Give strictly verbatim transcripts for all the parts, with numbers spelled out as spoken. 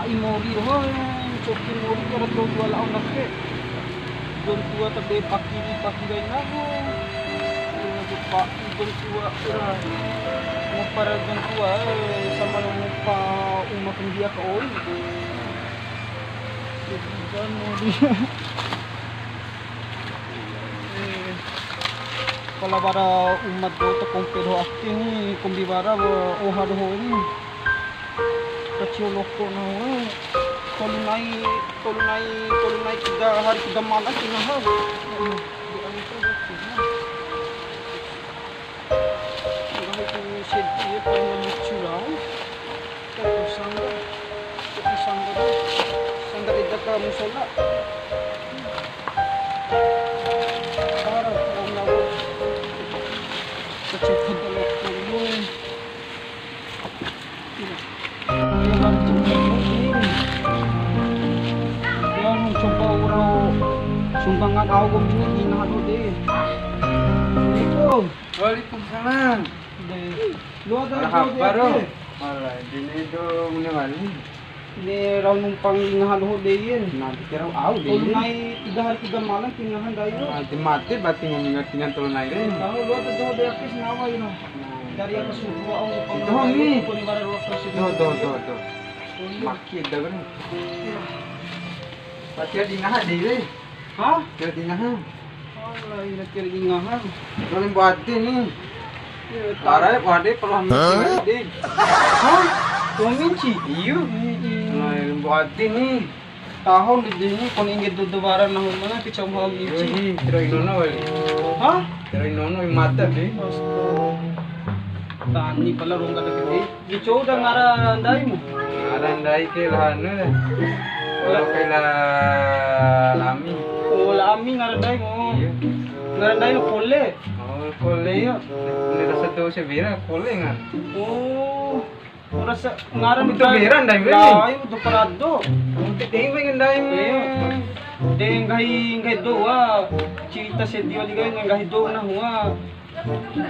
Ai mori doho, coki mori kara dou tua lao na ke. Dou tua ta be paki ni paki rai nahu. Ina ke pa'i dou tua ira. Ngupa ra dou tua, eh, sama ngupa uma kambia ka oi. Coki mori. Eh, pala wara uma dou ta kompe doho ake ni, kombi wara oha doho ni. Kacio loko nahu, eh. Tolu nai, tolu nai, tolu nai tiga hari tiga malam si nahu. Eh, di anu tu, di anu. Nahu tu sedih ya, paling lucu lah. Kayak sanggar, kayak sanggar, sanggar eda ka musola. Parah, parah, parah. Kecil-kecil, eh. Yang coba ura sumbangan au ko mini ina lo de. Assalamualaikum. Waalaikumsalam. De. Lo ada. Marhaba, Bro. Alah, dini do mune wali. Ni rau numpang ngaha doho de yen. Nanti kira au de. Tolu nai tiga hari tiga malam tinggahan dai lo. Ah, de mate berarti ngomong tinggal tolu nai re. Tahu lo tuh doho de akis nawa ino. Dari apa subuh au numpang. Doho ni. Kau ni bara dua kali. Doho, doho, doho, doho. Oh, iya. Maki eda kan. Iya. Berarti di ngaha de re. Hah? Kira di ngaha. Alah, ira kira di ngaha. Kalau buat ini. Iya, tarai pade perlu hamil de. Hah? Dua minci? Iyo. Nah, buat ini. Tahun di sini kon inggit duduk barang nahu mana kecam hal minci. Iyo, kira inono wali. Hah? Kira inono mata de. Astaga. Tani pala rongga de. Di cou da ngara ndaimu? Ngara ndai ke la anu le. Kalau ke la Lami. Oh, la Ami ngara ndaimu. Iya. Ngara ndai lo Kole. Oh, Kole. Iya. Ini rasa dou severa Kole ngan. Oh, rasa ngara itu ndai. Bera ndai, bera. Lah, itu parado. Untuk dei pengen ndai. Iya. De nggahi, nggahi dou, ah. Cerita sedih wali nggahi dou na hua.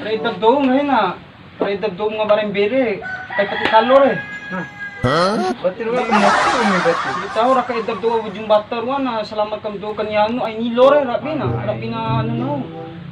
Reda dou nggahi na. Rai edap dou ma wara mbere, kai pati kalo re. Nah. Hah? Berarti lu kan mati ini berarti. Di tahu raka edap dou wujung bata ruana, selamatkan dou kan yanu, ai nilo re, rabina, rabina anu no.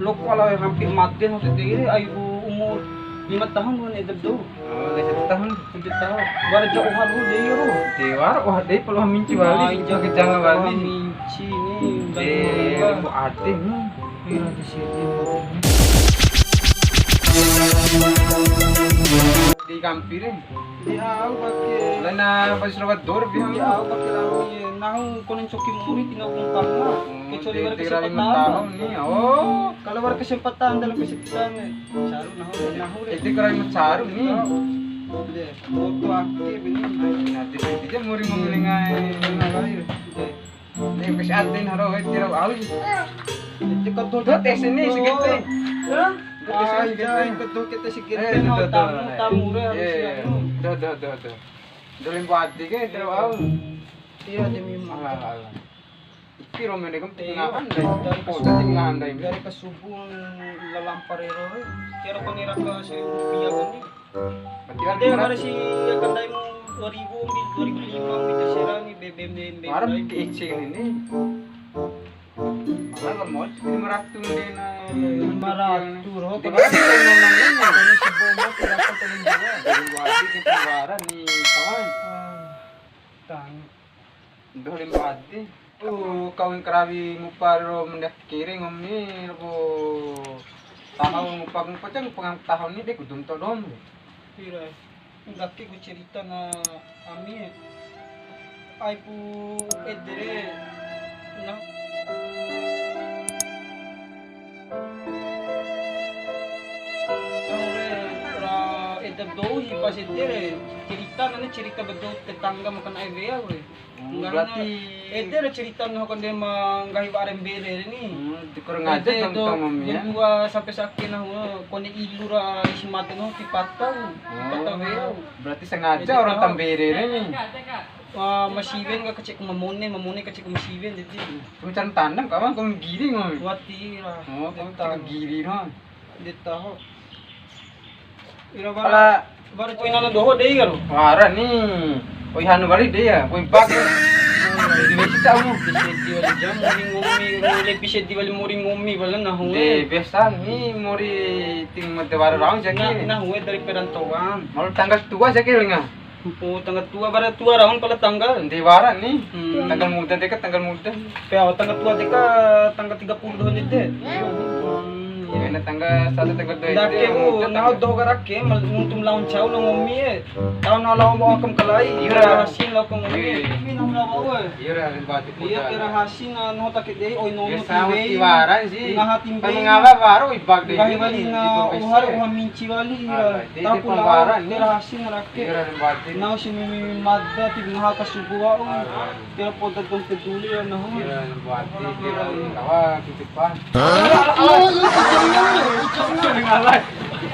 Loko ala hampir mati no tete re, ai u-, umur lima tahun ruana edap dou. Oh, lima tahun. Lima tahun. Wara jauh halu dei ro. Dei wara, wah, dei pala minci wali, ai, jaga wali. Minci ni, eh, bu ade ni. Di kampi re. Di au pake. Lana pas rawat dor bilang. Di au pake lalu ye. Nahu konen coki muri tinggal kumpang lah. Hmm, kecuali di, wara di kesempatan. Lima tahun ni. Oh. Kalau wara kesempatan dalam kesempatan. Saru nahu, nahu re. Itu kurang saru ni. Iya. Foto ake bini. Nah, di sini dia muri ngomong dengan. Nah, lahir. Iya. Ni kasi atin haro, eh, tira au. Iti ko tuh tes ini sikit, eh. Hah? Tes ini sikit, eh. Ko tuh kita sikit. Eh, tamu, tamu, tamu, re, harus anu. Doh, doh, doh, doh. Dolim buat tiga, tira au. Iya, demi. Alah, alah. Iki ro mene kom tingahan dai. Dari kesubuhan, dari kesubuhan lalampa rero, re. Kira ko nira ke seribu rupiah kan, di. Berarti kan ada yang murah. Ada si akan daimu dua ribu, ambil dua ribu lima, ambil terserah nih, B B M, B B M. Marah ke icing ini. Malah lemot, lima ratus deh, nah. Lima ratus, roh. Lima ratus, kalau ini sebelum mau, tidak akan terlalu jauh. Dari wajib kita barang nih, kawan. Ah, tang. Dolim ade. Uh, kawin karawi ngupa ro mendak kiri ngomi ro. Taho ngupa, ngupa cang pengang taho ni de kudum todom. Pira? Ndake ku cerita na ami. Ai pu edere. Nah. Ore ra edap dou hi pas edere. Cerita nani cerita ba dou tetangga makan ai wea ore. Hmm, berarti ede ra cerita nahu kande ma nggahi wara mbere ni. Hmm, kurang ajar dong, dong, Om, ya. Dua sampai sakit nahu, kone ilu ra isi mate nahu ti patau, ti patau wea. Berarti sengaja orang tambere ni. Wah, masiwen ka kecek mamone, mamone kecek masiwen jadi. Kamu cara tanam, kawan, kamu giring, Om. Wati ra. Oh, kamu tak giring, ha. Di taho. Ira wara, wara poinana doho dei karo. Wara ni. Oi hanu wali de ya, oi bak. Di besi tahu. Sedi wali jam, mori ngomi, lebih sedi wali mori ngomi, wala nahu. De, biasa ni mori tim mete wara raun jaki. Nah, nahu dari perantauan. Malu tanggal tua jaki lenga. Oh, tanggal tua, bara tua raun pala tanggal. Di wara ni. Hmm. Tanggal muda deka, tanggal muda. Pe, oh, tanggal tua deka, tanggal tiga puluh doho ndede. Hmm, iya. Wena tanggal satu, tanggal dua. Ndake, oh, nahu doho garake, mal-, nuntum lao ncau na ngomi e. Tau na lao mo akam kalai, ira hasil lao ko ngomi e. Iya. Iya, ira hasil na noho take dei, oi nono timbei. Ngaha timbei. Ngaha waro ibak dei. Nggahi wali na uhar uha minci wali, ira. Taho ku lao, ira hasil na rake. Nau si mimi mada ti ngaha kasubu wa'u. Tira poda dong peduli ya, nah. Iya, berarti dia kawan titipan.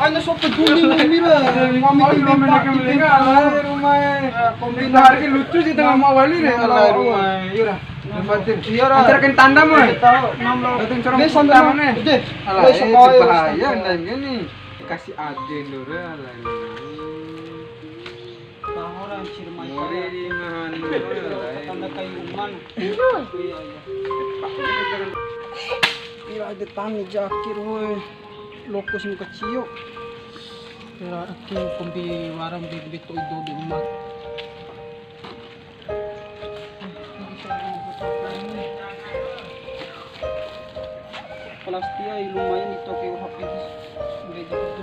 Ana so peduli ngomi ra. Ngomi timbang, timbang. Kombina hari lucu sih tengah mau wali re. Alai rumah. Iya ra. Iya ra. Antara kan tanda mah. Tahu. Enam lo. Ini sama. Alah, bahaya dan gini. Kasih aden dulu lah. Taho ra, ncir mai. Mori kare di mahanu. Tanda kai uman. Iya, iya. Ira ade tani jakir, woi. Loko sing kecil. Ira ake kombi warang di beto ido di umat. Plastik ai lumayan di toke U H P. Mbei di situ.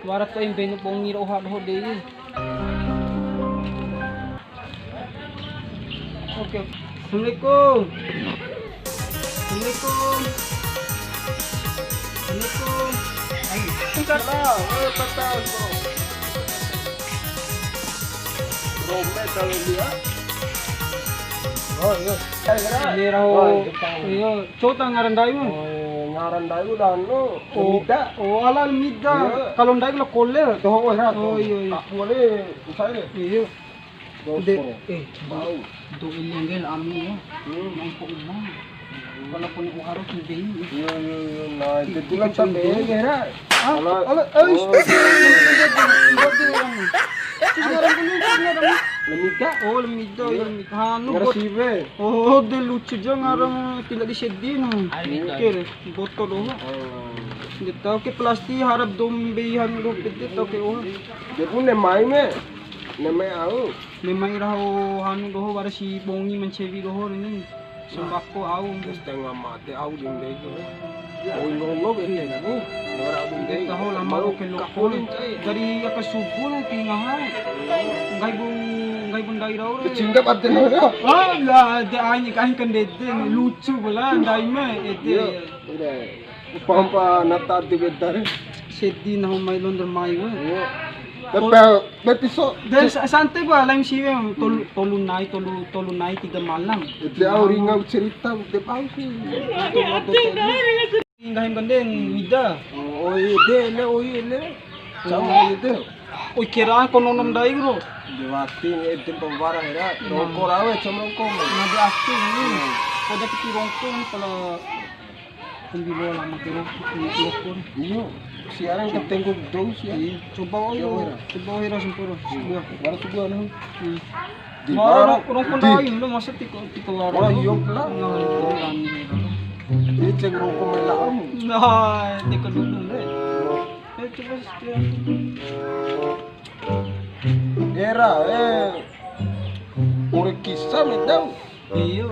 Wara to'i mbei nu bongi ro oha doho dei. Oke, oke. Assalamualaikum. Assalamualaikum. Assalamualaikum. Ayo. Salam. Eh, patah, bro. Rome kalau dia. Oh, iya. Ini raho. Wah, itu tahu. Iya, cou ta ngaran ndai mu? Oh, ngaran ndai udah anu, oh, Mida. Oh, ala Mida. Iya. Kalau ndai lo kole. Doho, oh, iya, oh, iya, iya. Aku boleh, usai deh. Iya. Bau de, eh, bau. Do ele ngge la ami ya. Hmm. Nang ko uma. Walaupun uha ro timbei. Iya, iya, iya. Nah, itu tulang sampai ya, Ra. Ah, ala, eh, oh. Terus ngaran kuning, terus ngaran. Lemida. Oh, Lemida, iya, Lemida. Anu, ngarang bot-, siwe. Oh, de lucu ja ngaran, tidak disedih, nah. Mikir, botol doho. Oh. De tau ke plastik harap dou mbei hanu doho pede tau ke, oh. De pun ne mai me. Ne mai au. Ne mai raho hanu doho wara si bongi mancewi doho ni. Sembako au. Setengah mate au di ndai ke. Oi, ngolo ke ni. Ora au di ndai. Taho lama. Malu ke loko. Kapolin, cai. Dari aka subuh lah tinggal. Nggahi bun, nggahi bun ndai rau re. Cinta paten. Ah, lah, de aini kain kan dede, lucu bala ndai me, ede. Iya, udah. Pampa nata ade bedare. Sedi nahu mai londor mai we. Iya. Tol- Pepe, betiso. De sa-, santai ba, lain siwe, tolu, tolu nai, tolu, tolu nai tiga malam. Ede au ringa cerita, de bangku. Nggahi banden, Mida. Oh, iya, de, le, oh, iya, le. Cau, iya, de. Oi, kira ko nonom ndai, bro. De wati, ede pembara, era. Rongko rawe, cuma rongko. Nah, de asli ini. Kau dah pikir rongko, kalau Kombi loa lama ke ro-, ke rokon. Iyo, siaran ke tenggo dou sia. Iya, coba oi, coba oi ra semporo. Iya, baru coba anu. Hmm. Di baru orang, orang pun lain, lo masa tiko, tiko warung. Wah, iyo pula. Nah, itu kan. Dia cek rokok melamu. Nah, tiko dukung deh. Eh, coba setia. Era, eh. Ore kisah me tau. Iyo,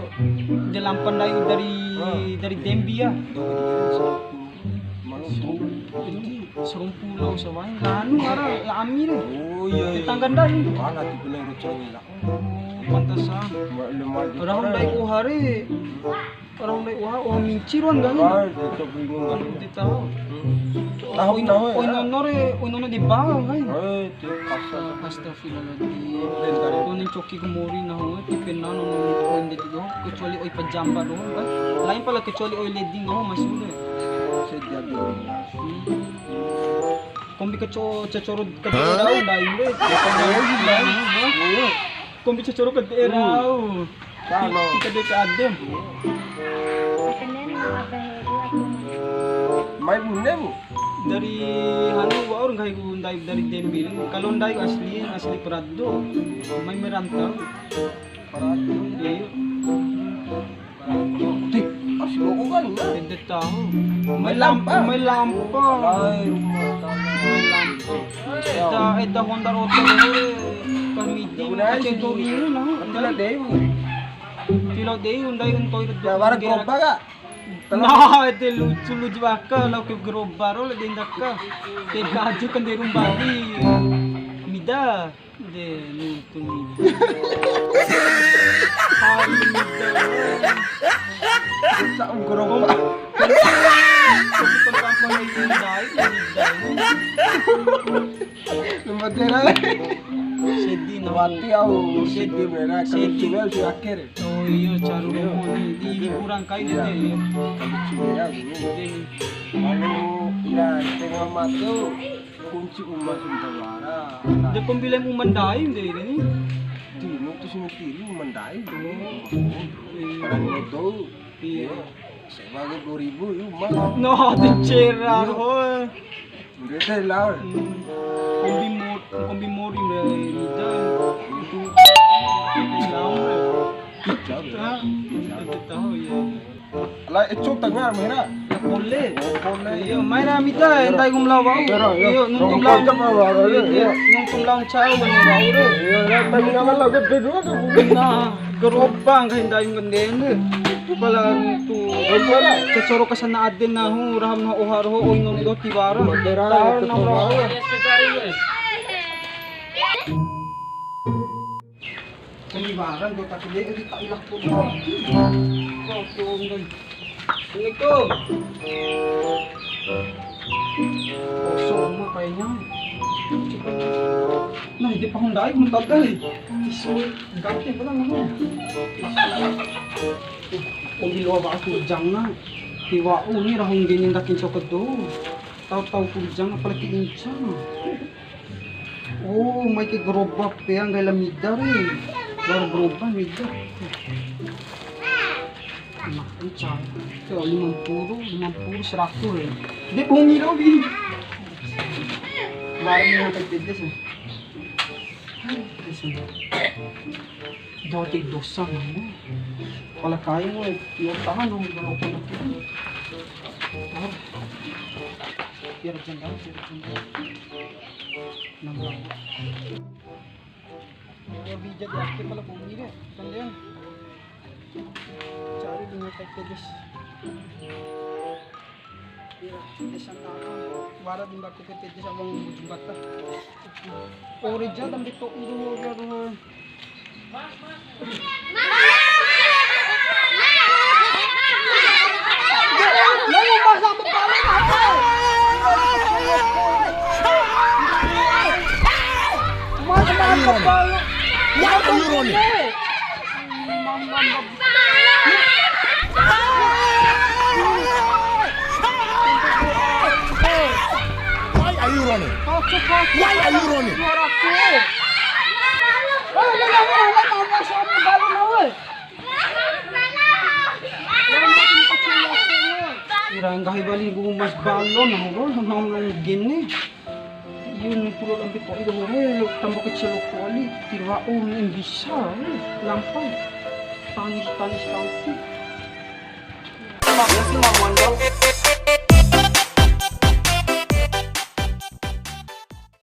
jalan pandai dari, dari Dembi ya. Sarumpulo sawai. Anu ngara la Ami re. Oh iya. Tetangga ndai. Mana tu kena rocongnya lah. Pantesan. Orang ndai ku hari. Orang ndai wah, wah mincir wan kan. Tahu, tahu. Oi nono re, oi nono di bawah kan. Astagfirullahaladzim. Kau ni coki ke mori nahu, ti pena nono oi ndede doho, kecuali oi pajamba doho kan. Lain pala kecuali oi leding doho masuk deh. Sejadi. Hmm. Kombi keco-, cecoro keco daun daun deh. Kombi cecoro ke daun. Kalo kita deka adem. Mai bune mu. Dari hanu wa'ur nggahi ku ndai dari Dembil. Kalau ndai asli, asli Prado. Mai merantau. Prado. Iya. Di, asli lo kan, ya? Ede tahu. Mai lampa. Mai lampa. Mai lampa. Eda, eda Honda Roto, kami di Kacedori ini, nah. Pila dei. Pila dei, undai untoi. Ya, wara gerobak, Kak? Nah, ede lucu, lucu aka, lao ke gerobak ro, le dendaka. Te baju kenderum Bali. Mida, de nuntu mida. Hari mida. Sa gerobak. Tapi penerapan ini baik, mida. Lembut ya, Rai. Sedih, nah. Mati au, sedih, sedih, merah. Kalau sedih. Sudah, sudah akhir. Oh iya, caru romo ni. Di kurang kain aja, iya. Kalau sudah, ya, gini. Iya. Kalau, ya, setengah mati, kunci uma sudah wara. De kombi lem uma ndai, de, ini. Tinu tu sini kiri, uma ndai, tuh. Iya. Orang itu. Iya. Sewa ke dua ribu, ya, uma. No, de cera, hoi. Ndede lao. Hmm. Kombi mo-, kombi mori re ida. Itu. Lao re. Jauh ya. Ah, itu tahu ya. Lah, eco tengah, Mera. Pole. Oh, pole. Iya, mai ra mita, entai kum lao wa'u. Iya, iya. Iya, nuntu lao. Iya, iya. Nuntu lao cau, bani wa'u re. Iya, iya, tapi nama lao gede dua tuh. Nah. Gerobak nggahi ndai ma kandede. Pala tu cocoro ka sana ade nahu, raha ma nahu oha roho, oi nggomi doho tiwara. Taho nahu raho. Tiwara ndo tak de, di tak ilah pun. Assalamualaikum. Kosong rumah kayaknya. Nah, di pahun dai mentok kali. Tisu ganti pernah ngomong. Kombi loa ba aku jangna. Tiwa'u ni rahung gini ndakin soket do. Tahu-tahu ku jang apalagi incang. Oh, mai ke gerobak pea nggahi la mida re. Baru gerobak mida. Nah, kencang. Tuh, lima puluh, lima puluh, seratus ya. Dia bunyi lagi. Kemarin yang terjadi sih. Jauh dari dosa, mana? Kalau kain, weh, dia tahan, dong, kalau kena. Oh. Biar jenggal, biar jenggal. Nambah. Ya, bija di akhir pala bumi deh, kan dia. Cari dengan P P D S. Iya, desa Tara. Wara di baku P P D S sama jembatan. Oh, reja dan betok itu, ya, tuh. Why are you running? Why are you running? Why are you running? Ira nggahi wali ku mas balon, nah, bro, sama ngomong gini. Iya, nunggu lo lambe koi doho re, tambah kecil lo kuali, tiwa'u ni bisa, eh, lampai. Tangis, tangis, tangis.